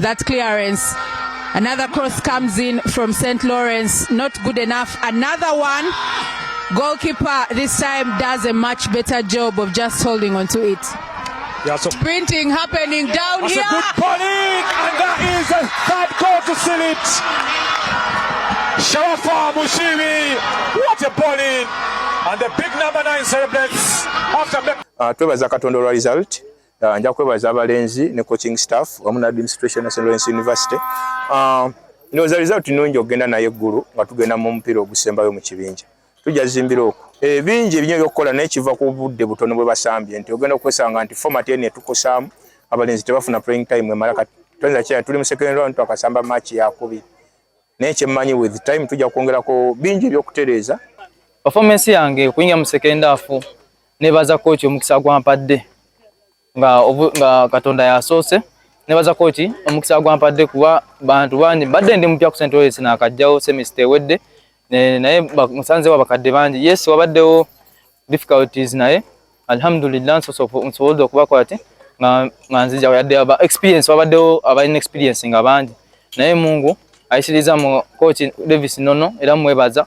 that clearance. Another cross comes in from St. Lawrence, not good enough. Another one. Goalkeeper this time does a much better job of just holding on to it. Yeah, so Sprinting happening down that's here. A good ball in, and that is a third goal to seal it. Sharafa Mushiri, what a ball in! And the big number 9 celebrates after making Twebaza Katonda olwa result. Nja kwebaza abalenzi ne coaching staff wamu ne administration ya St. Lawrence University. Ndowooza result nnungi okugenda naye eggulu nga tugenda mu mupiira ogusembayo mu kibinja. Tujja zimbira okwo. Bingi ebinyo ebyokukola, naye kiva ku budde butono bwe basambye, nti ogenda okwesanga nti format eno etukosaamu, abalenzi tebafuna playing time emala. Kati toyinza kyaya tuli mu second round, twakasamba match yakubiri, naye kyemmanyi, with time tujja kwongerako bingi ebyokutereeza. Performance yange okuyingira mu second half, nebaza coach omukisa gwampadde nga Katonda yasoose. Nebaza coach omukisa gwampadde kuba bantu bangi badde ndi mupya ku St. Lawrence, nakajjawo semester ewedde, naye musanzewo abakadde bangi. Yes, wabaddewo difficulties, naye alhamdulillah nsobodde okubakola ti nga nzija, yadde aba experience wabaddewo abalina experience nga bangi, naye Mungu ayisiriza mu coach Davis Nono, era mwebaza.